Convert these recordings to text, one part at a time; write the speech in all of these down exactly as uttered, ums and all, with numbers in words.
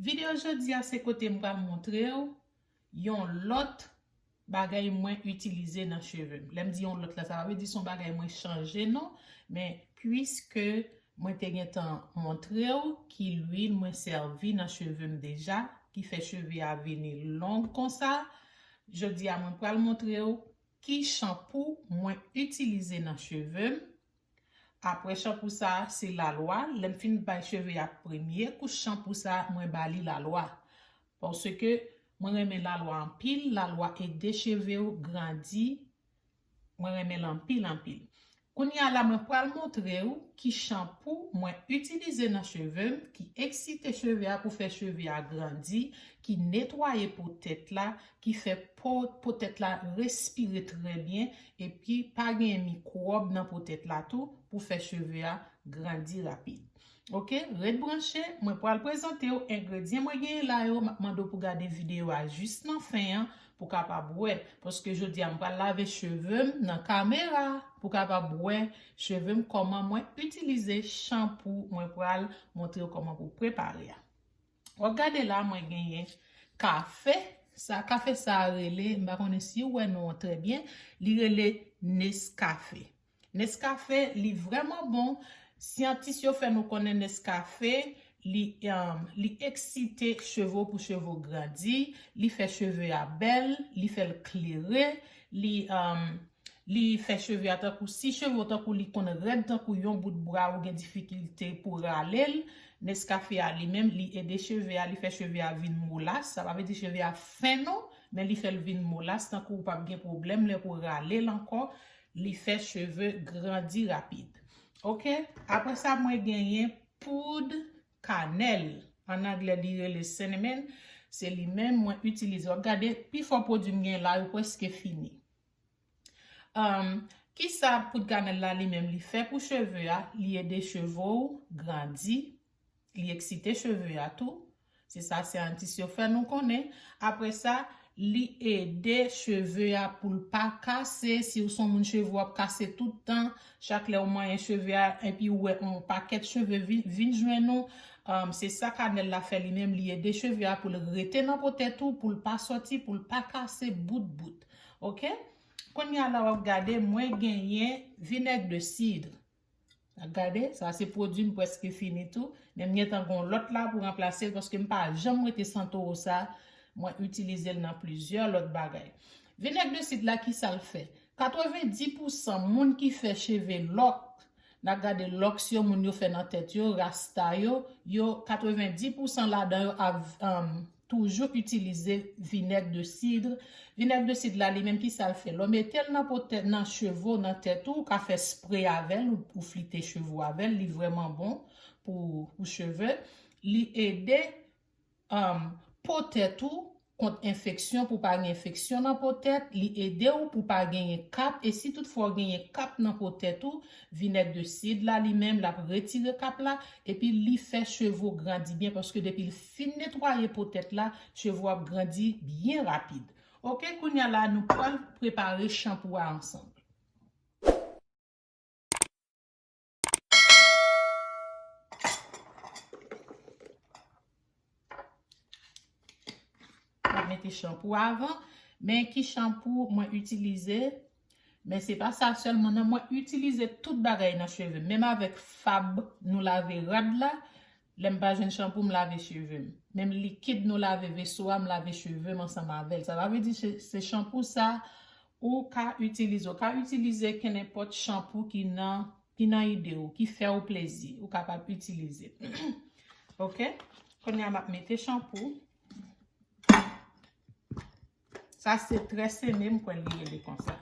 Videyo jodi a se kote m pral montre w yon lòt bagay mwen itilize nan cheve m. Lè m di yon lòt la, sa pa vle di se yon bagay mwen chanje non, men piske mwen te gentan montre w ki lwil mwen sèvi nan cheve m deja, ki fè cheve a vini long konsa, jodi a mwen pral montre w ki chanpou mwen itilize nan cheve m. Apre chanpou sa, se lalwa. Lè m fin bay cheve a premye kouch chanpou sa, mwen ba li lalwa. Paske mwen renmen lalwa anpil, lalwa ede cheve w grandi. Mwen renmen l anpil, anpil. Kounye a la, mwen pral montre w ki chanpou mwen itilize nan cheve m, ki eksite cheve a pou fè cheve a grandi, ki netwaye po tèt la, ki fè po, po tèt la respire trè byen, epi pa gen mikwòb nan po tèt la tou pou fè cheve a grandi rapid. Oke, ret branche, mwen pral prezante w engredyan mwen genyen la yo, m ap mande w pou gade videyo a jis nan fen an pou w kapab wè, paske jodi a m pral lave cheve m nan kamera pou w kapab wè cheve m kòman mwen itilize chanpou mwen pral montre w kòman pou w prepare a. W ap gade la, mwen genyen kafe. Sa, kafe sa a rele, m pa konnen si w wè non an trè byen, li rele Nescafe. Nescafe, li vrèman bon. Syantis yo fè nou konnen Nescafe, li, um, li eksite cheve w pou cheve w grandi, li fè cheve a bèl, li fè l klere, li, um, li fè cheve a tankou, si cheve w tankou li konn rèd tankou yon bout bwa ou gen difikilte pou rale l, Nescafe a li menm, li ede cheve a, li fè cheve a vin molas. Sa pa vle di cheve a fen non, men li fè l vin molas, tankou ou p ap gen pwoblèm lè pou rale l ankò. Li fè cheve grandi rapid. Oke? Apre sa, mwen genyen poud kanèl. An anglè, li rele cinnamon. Se li menm mwen itilize. W ap gade, pifò pwodui m gen la, yo prèske fini. Um, kisa poud kanèl la li menm li fè pou cheve a? Li ede cheve w grandi, li eksite cheve a tou. Se sa syantis yo fè nou konnen. Apre sa, li ede cheve a pou l pa kase. Si w se yon moun cheve w ap kase tout tan, chak lè w manyen cheve a, epi w wè yon pakèt cheve vin, vin jwenn ou, um, se sa kanèl la fè li menm, li ede cheve a pou l rete nan po tèt ou, pou l pa sòti, pou l pa kase bout bout. Oke? Kounye a la w ap gade, mwen genyen vinèg de sid. W ap gade, sa se pwodui m prèske fini tou. Men m gentan gon lòt la pou ranplase l paske m pa janm rete san towo sa. Mwen itilize l nan plizyè lòt bagay. Vinèg de sid la, kisa l fè? Katrevenndis pousan moun ki fè cheve lòk, n ap gade lòks yo, moun yo fè nan tèt yo, rasta yo, yo, katrevenndis pousan ladan yo ap, um, toujou itilize vinèg de sid. Vinèg de sid la, li menm, kisa l fè? Lè w mete l nan po tèt, nan cheve w, nan tèt ou, ou ka fè spre avè l, ou, ou flite cheve w avè l, li vrèman bon pou, pou cheve. Li ede, um, po tèt ou kont enfeksyon, pou pa gen enfeksyon nan po tèt, li ede w pou pa genyen kap, e si toutfwa w genyen kap nan po tèt ou, vinèg de sid la, li menm, l ap retire kap la, epi li fè cheve w grandi byen, paske depi l fin netwaye po tèt la, cheve w ap grandi byen rapid. Oke, kounye a la, nou pral prepare chanpou a ansanm. Mwen mete chanpou avan, men ki chanpou mwen itilize? Men se pa sa sèlman non, mwen itilize tout bagay nan cheve m. Menm avèk fab nou lave rad la, lè m pa jwenn chanpou, m lave cheve m. Menm likid nou lave veso a, m lave cheve m ansanm avè l. Sa pa vle di se, se chanpou sa ou ka itilize. Ou ka itilize kenenpòt chanpou ki nan, ki nan ide w, ki fè w plezi. Ou kapab itilize. Oke? Kounye a m ap mete chanpou. Sa se Tresemme, m kwè li rele konsa.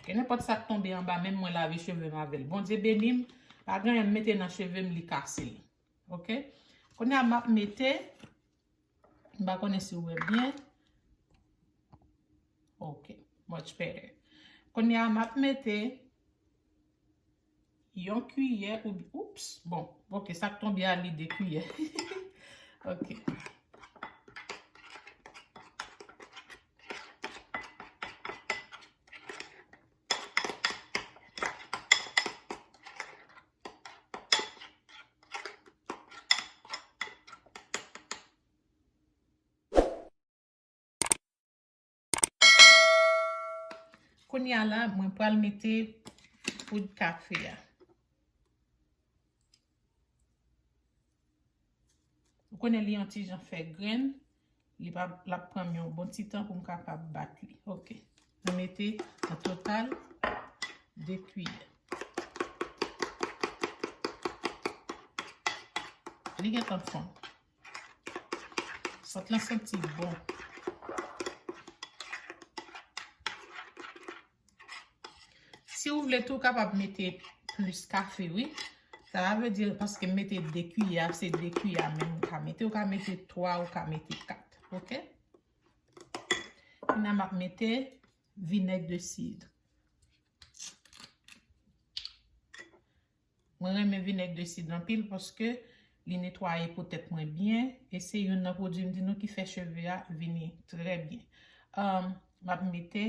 Kenenpòt sa k tonbe anba men m, mwen lave cheve m avè l. Bondye beni m, pa gen anyen m mete nan cheve m, li kase l. Oke? Kounye a m ap mete, m pa konnen si w wè byen. Oke, much better. Kounye a m ap mete yon kiyè ou, oups, bon, oke, sa k tonbe a li de kiyè. Oke. Kounye a la, mwen pral mete poud kafe a. Ou konnen li yon ti jan fè grenn, li pa, l ap pran m yon bon ti tan pou m kapab bat li. Ok. Mwen mete an total de kiyè. Li gentan fonn. Sant lan santi bon. Si w vle tou, w kapab mete plis kafe, wi. Sa vle di, paske m mete de kiyè, se de kiyè menm ou ka mete. Ou ka mete twa, ou ka mete kat. Ok? Kounye a m ap mete vinèg de sid. Mwen renmen vinèg de sid anpil paske li netwaye po tèt mwen byen. E se youn nan pwodui m di nou ki fè cheve a vini trè byen. Um, m ap mete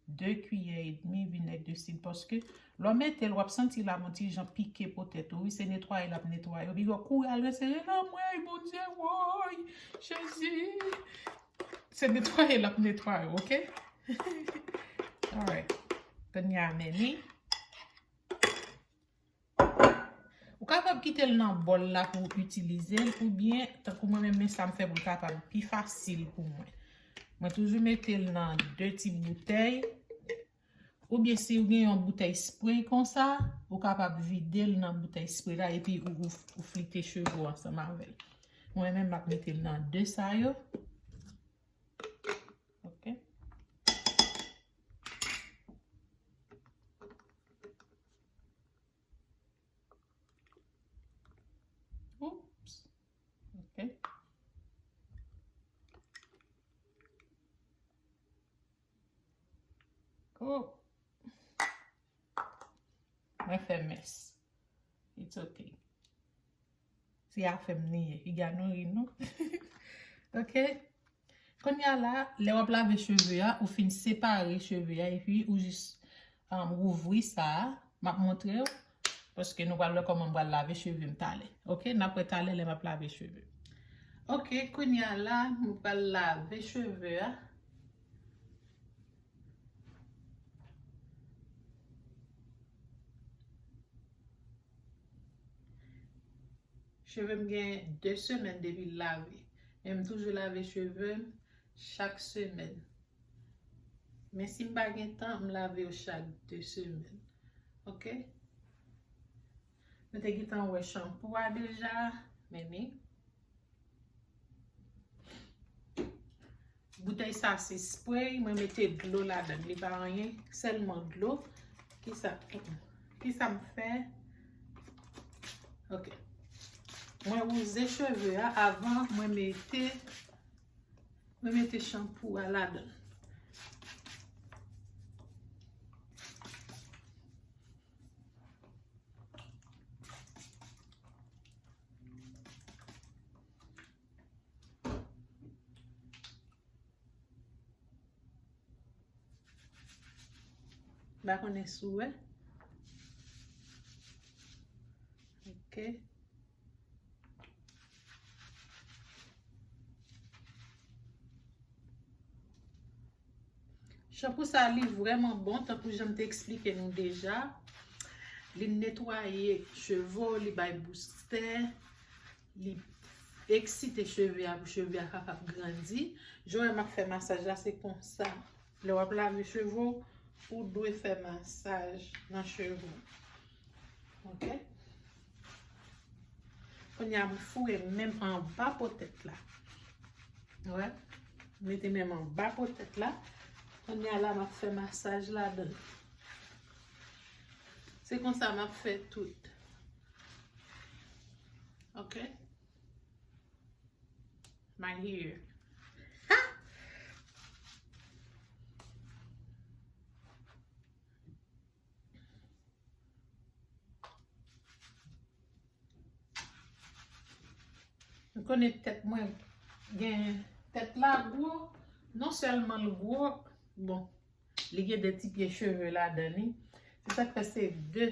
de kiyè edmi vinèg de sid paske lè w mete l, w ap santi l ap yon ti jan pike po tèt ou. Wi, se netwaye l ap netwaye. Epi w kouri al resere l anmwey, Bondye, woy, Jezi. Se netwaye l ap netwaye, ok? Alright. Kounye a, men li. Ou kapab kite l nan bòl la pou w itilize l, oubyen, tankou mwen menm, men sa m fè pou l kapab pi fasil pou mwen. Mwen toujou mete l nan de ti boutèy, oubyen si w gen yon boutèy spray konsa, ou kapab vide l nan boutèy spray la, epi ou, ou, ou flite cheve w ansanm avè l. Mwen menm, m ap mete l nan de sa yo. Ok. Oups. Ok. Oh. Mwen fè mès. It's ok. Se afè m li ye. Piga nou ri nou. Ok. Kounye a la, lè w ap lave cheve a, ou fin separe cheve a, epi ou jis, um, ouvri sa a. M ap montre w. Paske nou pral wè kòman m pral lave cheve m talè. Ok, n ap wè talè lè m ap lave cheve. Ok, kounye a la, m pral lave cheve a. Cheve m gen de semèn depi l lave. Men m toujou lave cheve m chak semèn. Men si m pa gen tan, m lave yo chak de semèn. Ok? Nou te gentan wè chanpou a deja. Men ni. Boutèy sa se spray, mwen mete dlo ladan, li pa anyen, sèlman dlo. Kisa, kisa m fè? Ok. Mwen wouze cheve a avan mwen mete, mwen mete chanpou a ladan. M pa konnen si w wè. Ok. Chanpou sa, li vrèman bon, tankou jan m te eksplike nou deja. Li netwaye cheve w, li bay boustè, li eksite cheve a pou cheve a kapab grandi. Jan w wè m ap fè masaj la, se konsa. Lè w ap lave cheve w, ou dwe fè masaj nan cheve w. Ok? Kounye a, mwen foure men m anba po tèt la. Wè? Mete men m anba po tèt la. Kounye a la, m ap fè masaj ladan. Se konsa m ap fè tout. Ok? My hair. Ha! M konnen tèt mwen gen, tèt la gwo, non sèlman l gwo, bon, li gen de ti pye cheve ladan li. Se sa k fè se de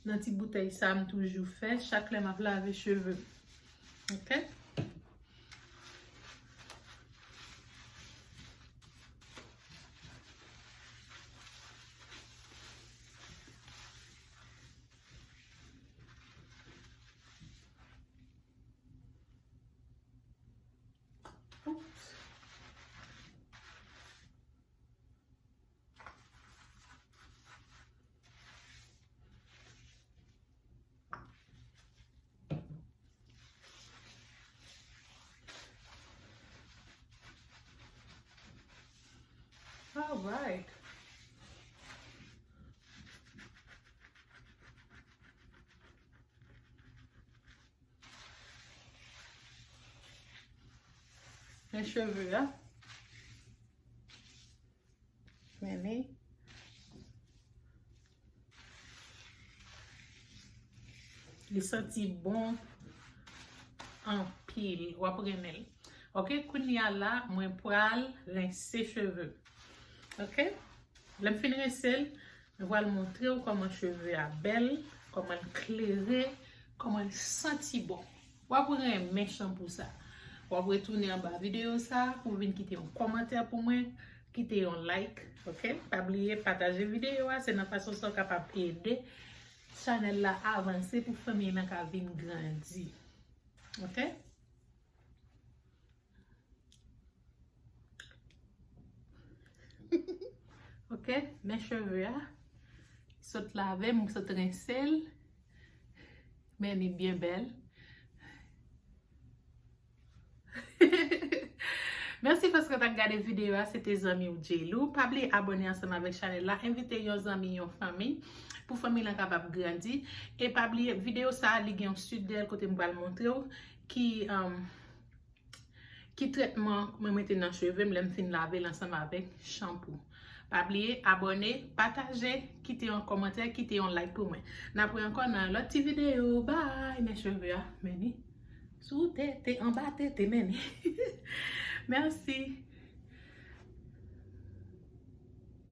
nan ti boutèy sa m toujou fè chak lè m ap lave cheve m. Ok? All right. Men cheve a. Men li. Li santi bon anpil. W ap renmen l. Ok, kounye a la, mwen pral rense cheve. Ok? Lè m fin rense l, mwen pral montre w kòman cheve a bèl, kòman l klere, kòman l santi bon. W ap renmen chanpou sa. W ap retounen anba videyo sa pou vin kite yon kòmantè pou mwen, kite yon like, ok? Pa bliye pataje videyo a, se nan fason sa w kapab ede chanèl la avanse pou fanmiy lan ka vin grandi. Ok? Ok, men cheve a. Sot lave, m sot rense l. Men li byen bèl. Mèsi paske w t ap gade videyo a, se te zanmi w J-Lou. Pa bliye abòne ansanm avèk chanèl la, envite yon zanmi, yon fanmi, pou fanmi lan kapab grandi. E pa bliye, videyo sa a, li gen yon suit dèyè l kote m pral montre w ki, um, ki trètman mwen mete nan cheve m lè m fin lave l ansanm avèk chanpou. Pa bliye abòne, pataje, kite yon kòmantè, kite yon like pou mwen. N ap wè ankò nan yon lòt ti videyo. Bye! Men cheve a, men li sou tete, anba tete, men li. Mèsi.